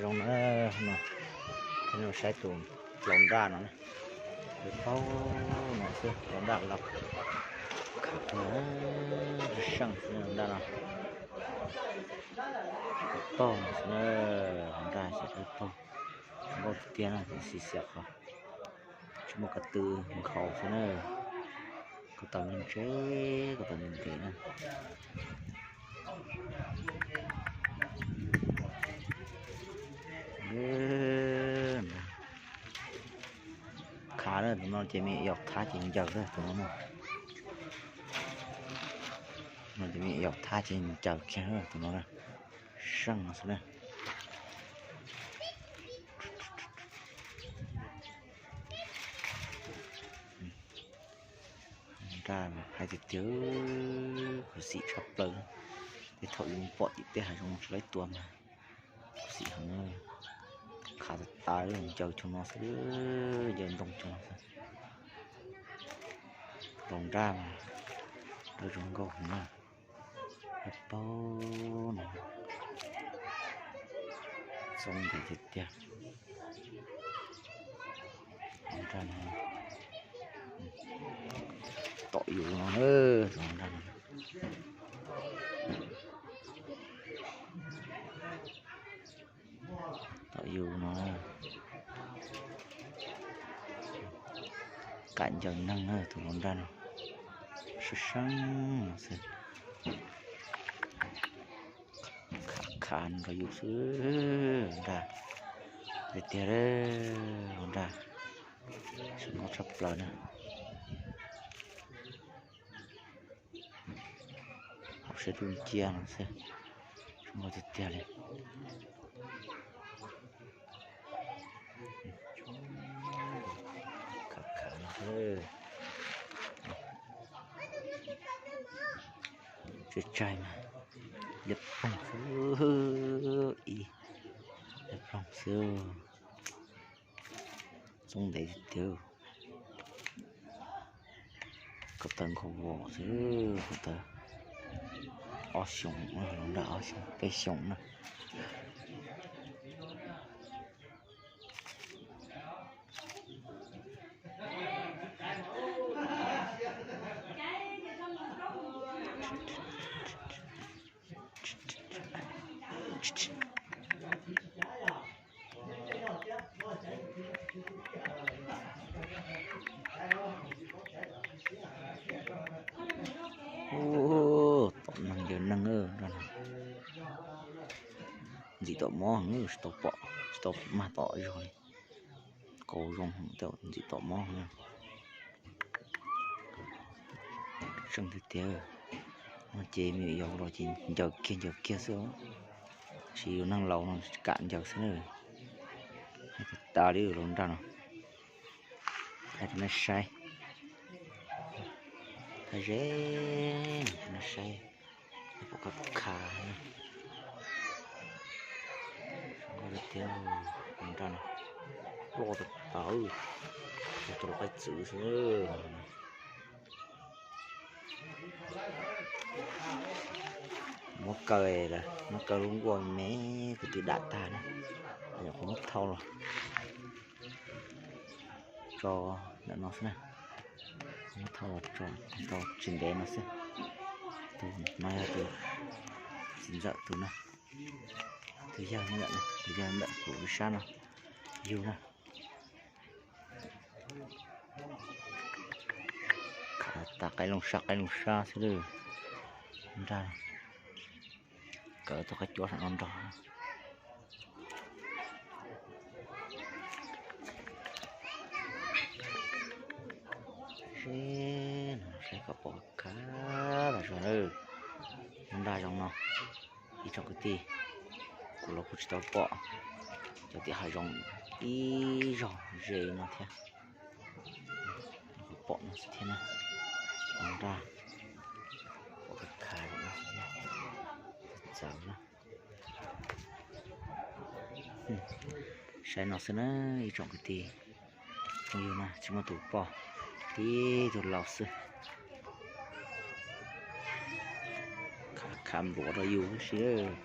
Zoo no, no, saib tus laus nraj no, paub no xwb, laus nraj laus, khav kawg, seej xwb laus nraj no, paub no xwb, laus nraj xyov paub, zoo nkauj tiag tiag no, xim xiam qhov tsis muaj ko tw nkhaus xwb na, ko taw ntse, ko taw ntev ntev na. Khav na, tus no ces me nyuam yaus thab ces ncaws na tus no. No ces me nyuam yaus thab ces ncaws kiag tus no na, seej no xwb na. Nraj hais tiag tiag, khuv xim tshaj plaws. Tej thaum yus pom tim tej hav zoov tsis laib tua mas khuv xim heev. Khav tas tas, ncaws cov no xwb, ncaws ntoo cov no xwb. Laus nraj mas lawv zoo nkauj heev na. Paub no, zoo ntev tiag tiag. Nraj no, tom yus no, nraj no. Tom yus no, kam ncaws neeg na tus laus nraj no, seej seej no xwb. Khav khav nrog yus xwb nraj, tiag tiag, laus nraj, zoo nkauj tshaj plaws na. Hauv siab dub nciab no xwb, zoo nkauj tiag tiag li. Khav khav no xwb, tsaig tsaig mas liab ploog xwb, ib liab ploog xwb, zoo ntev tiag tiag. Ko taw nkhaus vos xwb, ko taw ob xyoos, laus nraj ob xyoos peb xyoos na. Ub, tom neeg ncaws neeg, ntxim tom mob, tsis tau pom, tsis tau mag tom zog li. Kaus zoo, ntxim tom mob. Seej tiag tiag. No ces me nyuam yaus los ces ncaws kiag ncaws kiag xwb, tab sis yus neeg laus no kam ncaws xwb na. Hais tas tas li laus nraj no. Hais rau nej saib, thaj ze, nej saib, pom khav khav, zoo nkauj tiag tiag. Laus nraj no, loj tas tas, tus laus qaib txwv xwb. Muab kaw, muab kaw lub nkuaj me, kuv twb dam tag na, nyuam qhuav muab thau los tso ntawm no xwb na. Muab thau los tso rau tsis ntev no xwb. Tus no yog tus txiv ntxawm tus na, tus yawg ntawm, tus yawg ntawm kuv sab no, yug na. Khav tas qaib loo sab qaib loo sab xwb lawm. Nraj, kawg tus qaib cuab saum no nrog. Seb no saib kom pom khav los zoo na. Nraj zoo no, ib tsoom kwv tij, kuv los kuj tsis tau pom, cov tim hav zoov ib zaug ze no thiab. Kuv pom no xwb thiab na. Nraj, pom khav khav no xwb thiab. Txawv na. Saib no xwb na ib tsoom kwv tij, phooj ywg na, tsis muaj tus pom, tib tug laus xwb. Khav npluav rau yus xwb.